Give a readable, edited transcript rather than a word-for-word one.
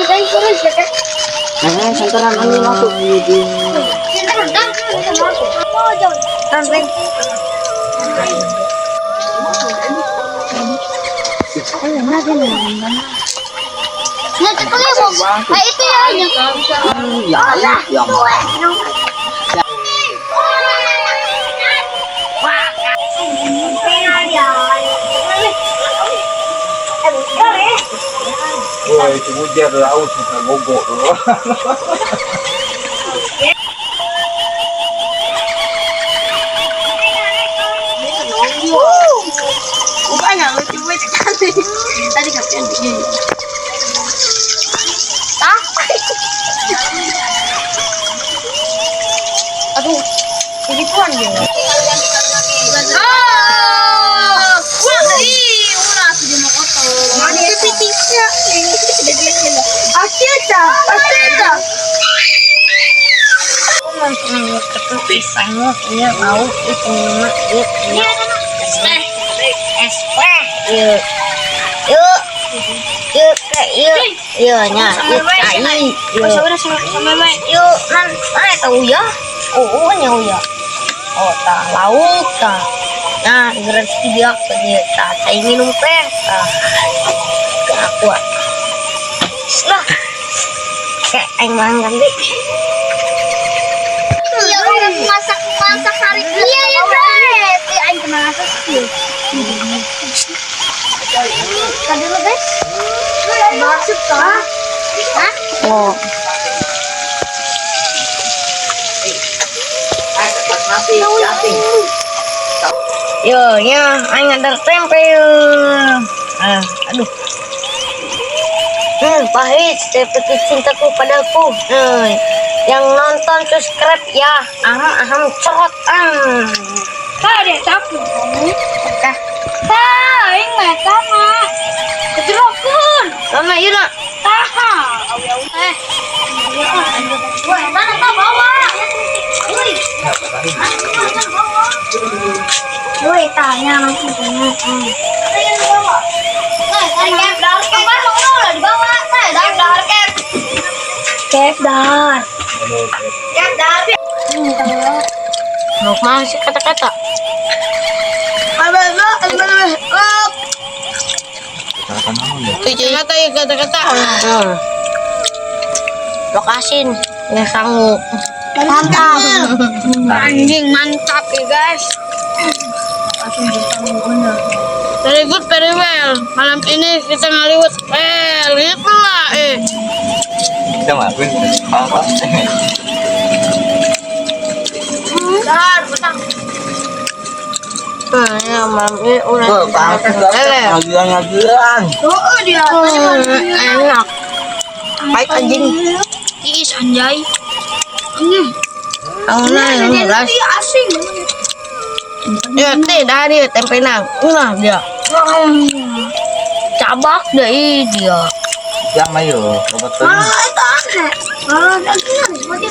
Eh, senteran anjing masuk. Kan. Ay, itu ya. Ya, ya. Woi, kemudian laut suka gogok tu. Bukannya lucu sekali. Tadi kasihan begini. Ah. Aduh, ini tuan dia. Ah, ulah ih, ulah sudah mau kotor. Mana pipisnya? Asyik, asyik. Pisangnya iya tahu itu mah iya. Es teh. Yuk. Yuk. Yuk, teh, yuk. Yuk, nya, yuk, cai. Yuk. Yuk, nan, mana tahu ya? Oh, nya ya. Oh, tah lauk tah. Nah, rezeki dia dia tah cai minum teh tah. Ke aku. Lah. Kayak aing mangan deh. Iya, orang masak masak hari ini. Iya, iya, guys. Iya, aing kena masak sih. Tadi dulu, guys. Masuk kah? Hah? Oh. Yo, nya, aing nganter tempe yo. Ah, aduh. Pahit seperti cintaku padaku. Yang nonton subscribe ya. Aham aham cerot. Ah. Kak, dia takut kamu. Tah, aing mah sama. Kejerokun. Sama yuk nak. Tah. Eh. Wah, mana tak bawa? Woi. Woi, tanya langsung tanya. Kep dar. Kep dar. Mau kemana sih kata-kata? Kata ya kata-kata. Lokasin, nggak sanggup. Mantap. Anjing mantap ya guys. Very good, very well. Malam ini kita ngaliwet. Gitu lah, eh. Kita maafin apa? Dar, petang. Nah, ya, malam ini udah. Tuh, pangkas ngajian-ngajian. Oh, dia. Enak. Pahit anjing. Ih, anjay. Nah, Dia guys. asing. Ya, teh dari tempe nang. Nah, dia. Cabak deh dia. Ya mayo, kebetulan. Ah, itu aneh. Ah, daging mati.